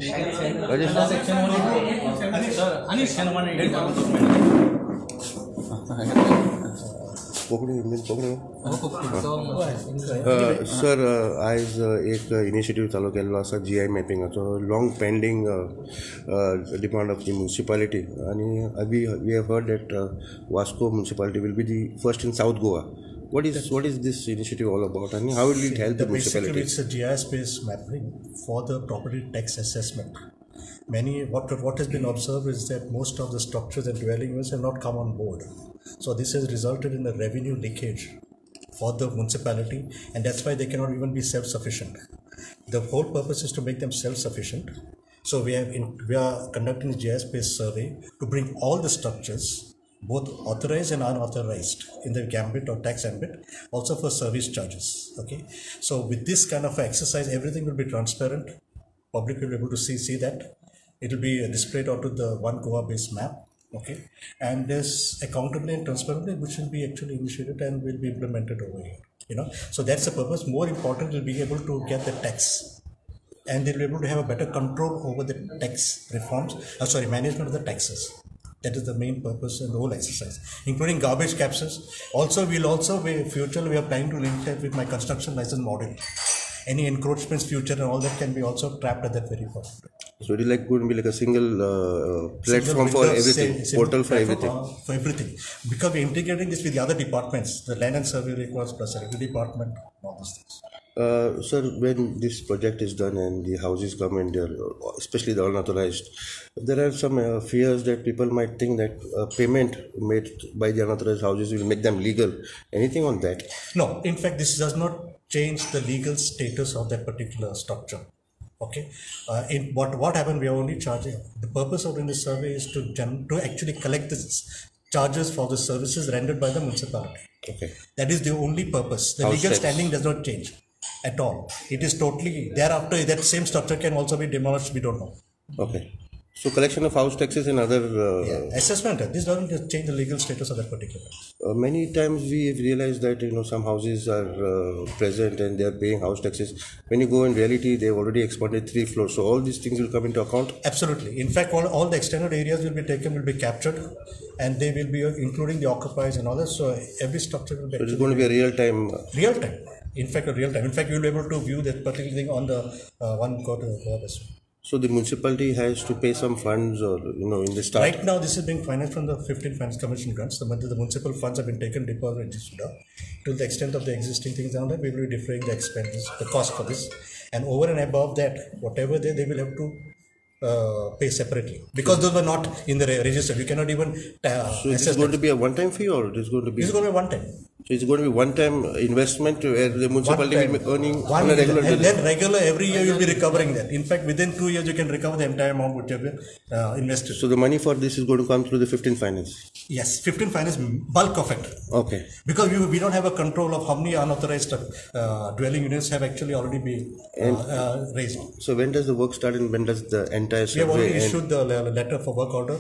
Section 181. Konkani Konkani sir आयज एक initiative चालू केल्लो आसा जी I मॅपिंगाचो, long pending demand of the municipality. आनी we have heard that Vasco municipality will be the first in South Goa. What is this initiative all about and how will it help the municipality? Basically, it's a GIS-based mapping for the property tax assessment. What has been observed is that most of the structures and dwelling units have not come on board. So this has resulted in a revenue leakage for the municipality, and that's why they cannot even be self-sufficient. The whole purpose is to make them self-sufficient. So we are conducting a GIS-based survey to bring all the structures, both authorized and unauthorized, in the gambit or tax ambit, also for service charges. Okay, so with this kind of exercise, everything will be transparent. Public will be able to see that. It will be displayed onto the One Goa based map. Okay, and there's accountability and transparency which will be actually initiated and will be implemented over here. You know, so that's the purpose. More important, will be able to get the tax, and they'll be able to have a better control over the tax reforms. Management of the taxes. That is the main purpose in the whole exercise, including garbage captures. Also, future we are planning to link that with my construction license model. Any encroachments future and all that can be also trapped at that very point. So it is like going to be like a single platform for everything, portal for everything. For everything, because we are integrating this with the other departments, the land and survey records plus the department, all those things. Sir, when this project is done and the houses come in there, especially the unauthorized, there are some fears that people might think that payment made by the unauthorized houses will make them legal. Anything on that? No, in fact, this does not change the legal status of that particular structure. Okay, in what happened, we are only charging. The purpose of doing this survey is to actually collect the charges for the services rendered by the municipality. Okay, that is the only purpose. The house legal tax standing does not change at all. It is totally thereafter that same structure can also be demolished. We don't know. Okay, so collection of house taxes and other assessment. This doesn't change the legal status of that particular. Many times we have realized that some houses are present and they are paying house taxes. When you go in reality, they have already expanded 3 floors. So all these things will come into account. Absolutely. In fact, all the extended areas will be taken, will be captured, and they will be including the occupiers and all that. So every structure will be. So it's going to be a real time. Real time. In fact, a real time. In fact, you will be able to view that particular thing on the One Goa. So the municipality has to pay some funds, or in the start. Right now, this is being financed from the 15 Finance Commission grants. The municipal funds have been taken, deposited in GSUDA. To the extent of the existing things down there, we will be deferring the expenses, the cost for this, and over and above that, whatever they will have to pay separately, because those were not in the register. You cannot even. So is this going to be a one-time fee, or it is going to be? This is going to be one time. So it's going to be one-time investment where the municipality will be earning on a regular basis. And then regular every year you'll be recovering that. In fact, within 2 years you can recover the entire amount which you have invested. So the money for this is going to come through the 15 Finance? Yes, 15 Finance, bulk of it. Okay. Because we don't have a control of how many unauthorized dwelling units have actually already been raised. So when does the work start and when does the entire survey? We have already issued the letter for work order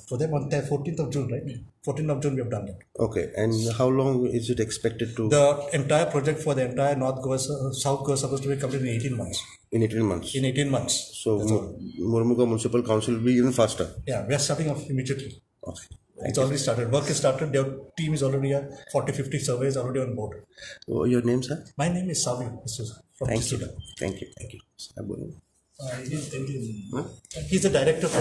for them on the 14th of June, right? 14th of June we have done it. Okay, and how long is it expected to? The entire project for the entire North Goa, South Goa is supposed to be completed in 18 months. In 18 months? In 18 months. So Mormugao Municipal Council will be even faster? Yeah, we are starting off immediately. Okay. It's already started. Work is started. Their team is already here. 40-50 surveys already on board. Oh, your name, sir? My name is Savio. From Thank you. GSUDA. Thank you. Thank you. He's the director for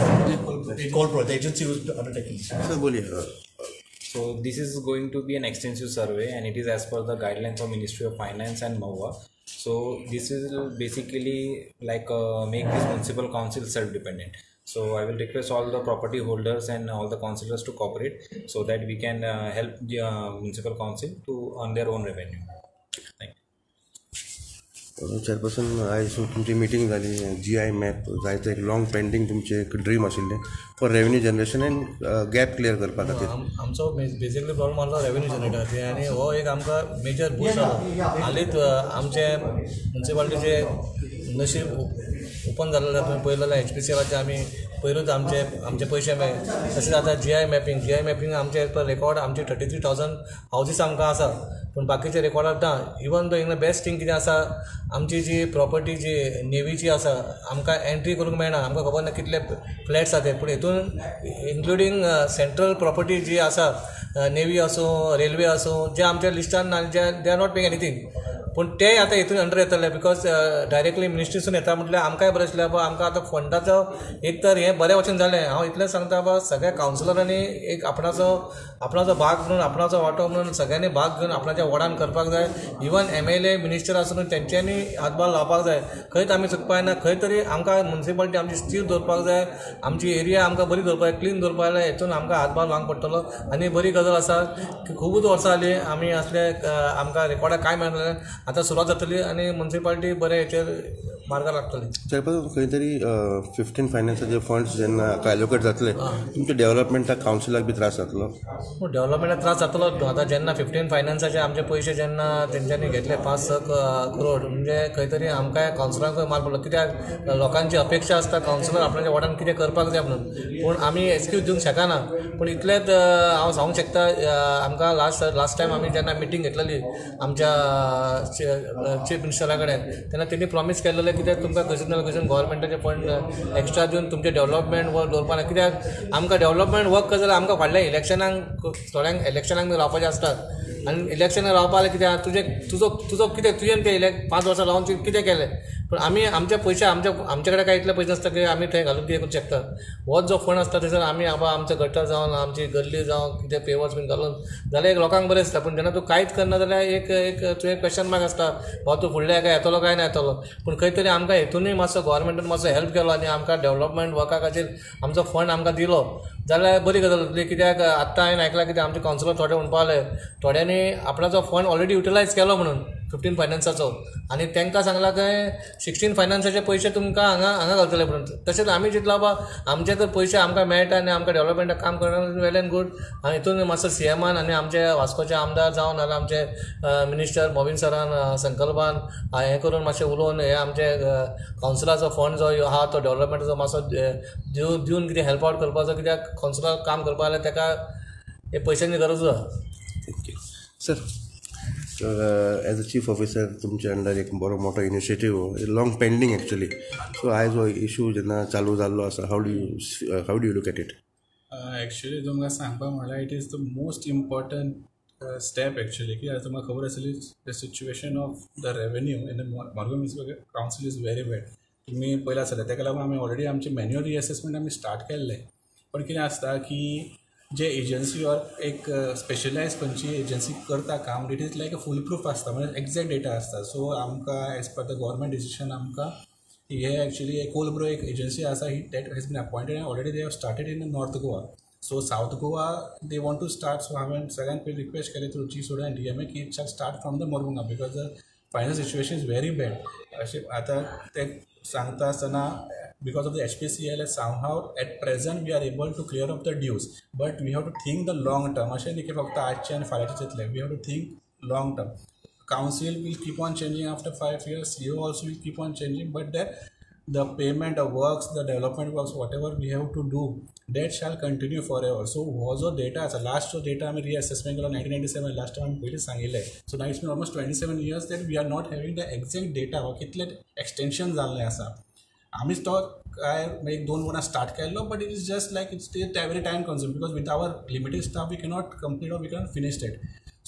Colpro, the agency who's undertaking this. Sir, So this is going to be an extensive survey, and it is as per the guidelines of Ministry of Finance and MOA. So this is basically like make this municipal council self-dependent. So I will request all the property holders and all the councillors to cooperate so that we can help the municipal council to earn their own revenue. Thank you. Chairperson, आयज तुमची meeting जाली, जी I map जायते एक long pending तुमचें एक dream आशिल्लें for revenue generation and gap clear करपा खातीर. आमचो बेसिकली प्रॉब्लम आसलो रेवेन्यू जनरेट खातीर आनी हो एक आमकां मेजर बूस्ट जालो. हालींच आमचे मुन्सिपालिटीचे नशीब ओपन जालेलें तुमी पळयलें जाल्यार एच पी सी एलाचें आमी पयरूच आमचे आमचे पयशे मेळ्ळे. तशेंच आतां जीआय मॅपिंग, जीआय मॅपिंग आमचे एज पर रेकॉर्ड आमचे 33,000 हावजीस आमकां आसा, पूण बाकीचे रेकॉर्डार ना. इवन दो हिंगा बेस्ट थींग कितें आसा, आमची जी प्रॉपर्टी जी नेवीची आसा आमकां एंट्री करूंक मेळना, आमकां खबर ना कितले फ्लॅट्स आसा ते. पूण हितून इन्क्लुडींग सेंट्रल प्रॉपर्टी जी आसा, नेवी आसूं रेल्वे आसूं, जे आमच्या लिस्टान ना, जे they are not paying anything, पूण ते आतां हितून अंडर येतले because directly मिनिस्ट्रीसून येता. म्हटल्यार आमकांय बरें दिसलें बाबा आमकां आतां फंडाचो एक तर हें बरें वचून जालें. हांव इतलें सांगता बाबा सगळ्या कावन्सिलरांनी एक आपणाचो आपणाचो भाग म्हणून आपणाचो वांटो म्हणून सगळ्यांनी भाग घेवन आपणाच्या वॉर्डान करपाक जाय. इवन MLA minister आसून तेंच्यांनी हातभार लावपाक जाय. खंयच आमी चुकपाक जायना, खंय तरी आमकां मुन्सिपालिटी आमची स्थिर दवरपाक जाय, आमची एरिया आमकां बरी दवरपाक जाय, क्लीन दवरपाक जाय. हेतून आमकां हातभार लावंक पडटलो. आनी बरी गजाल आसा की खुबूच वर्सां जालीं आमी असले आमकां रेकॉर्डाक कांय मेळना, आतां सुरवात जातली आनी मुन्सिपालिटी बरे हेचेर मार्गार लागतली. चेअरपर्सन, खंय तरी 15 फायनान्साचे फंड्स जेन्ना एलोकेट जातले तुमच्या डेव्हलपमेंटाक कावन्सिलाक बी त्रास जातलो? डेव्हलपमेंटाक त्रास जातलो. आतां जेन्ना 15 फायनान्साचे आमचे पयशे जेन्ना तेंच्यांनी घेतले 5-6 करोड, म्हणजे खंय तरी आमकां कावन्सिलांकूय मार पडलो. कित्याक लोकांची अपेक्षा आसता कावन्सिलर आपणाच्या वॉर्डान कितें करपाक जाय म्हणून, पूण आमी एक्सक्यूज दिवंक शकना. पूण इतलेंच हांव सांगूंक शकता, आमकां लास्ट टायम आमी जेन्ना मिटींग घेतलेली आमच्या चीफ मिनिस्टरा कडेन, तेन्ना तेणी प्रॉमीस केलेलें कित्याक तुमकां कशें ना कशें गव्हर्मेंटाचे फंड एक्स्ट्रा दिवन तुमचें डेव्हलपमेंट वर्क दवरपाक ना. कित्याक आमकां डेव्हलपमेंट वर्क करता जाल्यार आमकां फाटल्या इलेक्शनाक थोड्यांक इलेक्शनाक बी रावपाचें आसतात, आनी इलेक्शनाक रावपा जाल्यार कित्याक तुजें तुजो तुजो कितें तुजें ते 5 वर्सां रावन तुवें कितें केलें. पूण आमी आमचे पयशे आमच्या आमचे कडेन कांय इतले पयशे नासता की आमी थंय घालून कितें करूंक शकता. हो जो फंड आसता थंयसर आमी बाबा आमचो गटर जावन आमची गल्ली जावं कितें पेवर्स बीन घालून जाल्यार एक लोकांक बरें दिसता. पूण जेन्ना तूं कांयच करना जाल्यार एक एक तुवें क्वेश्चन मार्क आसता बाबा तूं फुडल्या हाका येतलो काय ना येतलो. पूण खंय तरी आमकां हेतूनय मातसो गव्हर्मेंटान मातसो हेल्प केलो आनी आमकां डेव्हलपमेंट वर्का खातीर आमचो फंड आमकां दिलो जाल्यार बरी गजाल जातली. कित्याक आत्तां हांवें आयकलां कित्याक आमचे कावन्सिलर थोडे म्हणपाक लागले थोड्यांनी आपणाचो फंड ऑलरेडी युटिलायज केलो म्हणून 15 फायनान्साचो, आनी तांकां सांगलां खंय 16 फायनान्साचे पयशे तुमकां हांगा हांगा घालतले म्हणून. तशेंच आमी चिंतलां बाबा आमचे तर पयशे आमकां मेळटा आनी आमकां डेव्हलपमेंटाक काम करना वेल एंड गूड. आनी हितून मातसो सीएमान आनी आमचे वास्कोचे आमदार जावन नाजाल्यार आमचे मिनिस्टर मोविन सरान संकल्पान हें करून मातशें उलोवन हे आमचे कावन्सिलाचो फंड जो आहा तो डेव्हलपमेंटाचो मातसो दिवन कितें हेल्प आवट करपाचो. कित्याक कावन्सिलाक काम करपा जाल्यार ताका हे पयशांची गरज आसा. Thank you sir. As a chief officer तुमच्या अंडर एक बरो मोठो initiative long pending actually, so आयज हो इशू जेन्ना चालू जाल्लो आसा, how do you look at it? Actually तुमकां सांगपा म्हणल्यार it is the most important step actually. कित्याक तुमकां खबर आसतली the situation of the revenue in the Margao municipal council is very bad. तुमी पयला आसतलें, ताका लागून आमी ऑलरेडी आमचे मॅन्युअल रिएसेसमेंट आमी स्टार्ट केल्लें. पण कितें आसता की जे एजन्सी ऑर एक स्पेशलायज खंयची एजन्सी करता काम, it is like a full proof आसता, म्हणजे एग्जॅक्ट डेटा आसता. सो आमकां as per the government decision आमकां हे एक्चुअली एक कोलब्रो एक एजन्सी आसा, ही that has been appointed and already they have started in North Goa. So South Goa they want to start. So हांवें सगळ्यांत पयलीं रिक्वेस्ट केली थ्रू जी सोडा आनी DMA की it shall start from the Mormugao because the final situation is very bad. अशें आतां ते सांगता आसतना because of the HPCL somehow at present we are able to clear up the dues, but we have to think the long term. अशें न्ही की फक्त आजचें आनी फाल्यांचें चिंतलें, we have to think long term. Council will keep on changing after 5 years, CEO also will keep on changing, but that the payment of works, the development works, whatever we have to do, that shall continue forever. So हो जो data आसा, last जो data आमी रिएसेसमेंट केलो 1997 last time आमी पयलीं सांगिल्लें. So now it's been almost 27 years that we are not having the exact data वा कितलें एक्सटेंशन जाल्लें आसा. आमीच तो काय एक 2 वर्सां स्टार्ट केल्लो, but it is just like it's very time consume because with our limited staff we cannot complete or we cannot finish that.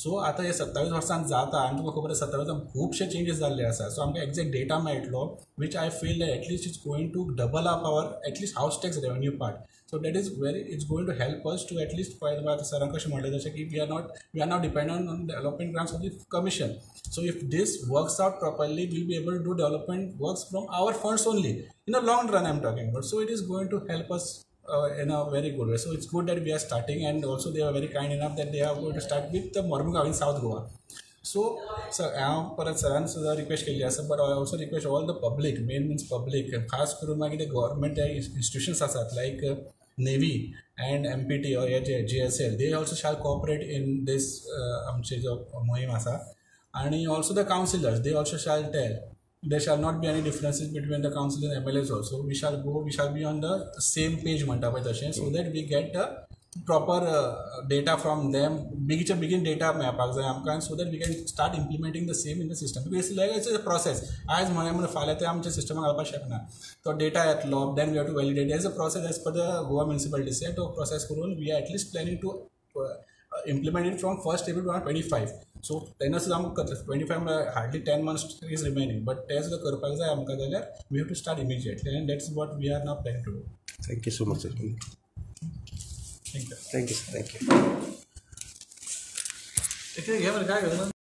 So आतां हे 27 वर्सां जाता आनी तुमकां खबर आसा 27 वर्सां खुबशे चेंजीस जाल्ले आसा. सो आमकां एग्जॅक्ट डेटा मेळटलो which I feel that at least it's going to double up our at least house tax revenue part. So that is very it's going to help us to at least पळय आतां सरान कशें म्हणलें जशें की we are not dependent on development grants of the commission. So if this works out properly we'll be able to do development works from our funds only in the long run I am talking about. So it is going to help us in a very good way. So it's good that we are starting, and also they are very kind enough that they are going to start with the Mormugao in South Goa. So sir हांव परत सरान सुद्दां request केल्ली आसा, but I also request all the public, main means public, खास करून मागीर ते गव्हर्मेंट इन्स्टिट्युशन्स आसात like navy and MPT or GSL, they also shall cooperate in this आमचे जो मोहीम आसा. आनी also the councillors they also shall tell There shall not be any differences between the council and MLAs also. We shall be on the same page म्हणटा पळय तशें, so that we get the proper data from them. बेगीच्या बेगीन data मेळपाक जाय आमकां, so that we can start implementing the same in the system. Because like it's a process. आयज म्हणलें म्हणून फाल्यां तें आमच्या सिस्टमाक घालपाक शकना. तो डेटा येतलो, then we have to validate as a process as per the Goa municipality. तो प्रोसेस करून we are at least planning to implement it from 1st April 2025. So तेन्ना सुद्दां आमकां 25 म्हळ्यार hardly 10 months is remaining, but तें सुद्दां करपाक जाय आमकां जाल्यार we have to start immediately, and that's what we are now planning to do. Thank you so much sir. Thank you. Thank you sir. Thank you. घे मरे काय घेवन.